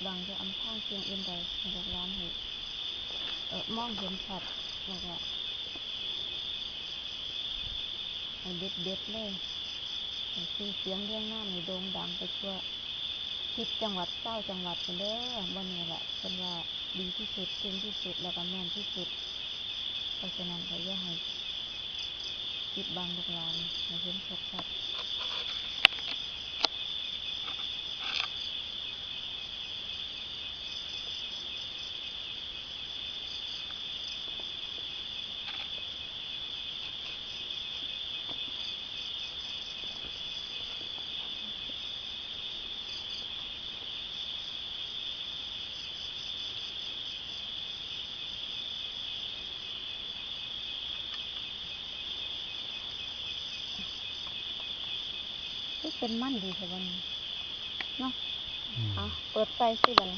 ຫວັງຈະອຳພາງສິ່ງອື່ນໃດໃຫ້ລູກຫຼານ ໃຫ້ ເອີ ມອງເຫັນຊັດ ແລ້ວກໍໃຫ້ເດັດໆເລີຍ ໃຫ້ຊື່ສຽງລຽງນາມນີ້ໂດ່ງດັງໄປທົ່ວສິບຈັງຫວັດ ຊາວຈັງຫວັດພຸ້ນເດີ. ບໍ່ແນ່ລະ ເພິ່ນວ່າດີທີ່ສຸດ ເກັ່ງທີ່ສຸດ ແລ້ວກໍແມ່ນທີ່ສຸດ. ເພາະສະນັ້ນກໍຢ່າໃຫ້ ປິດບັງລູກຫຼານໃຫ້ເຫັນໂຊກຊັບ. ຄືເປັນມັນດີແທ້ບັດນີ້ເນາະ. ອືມ ເອົາ ເປີດໄຟຊິບັດນີ້.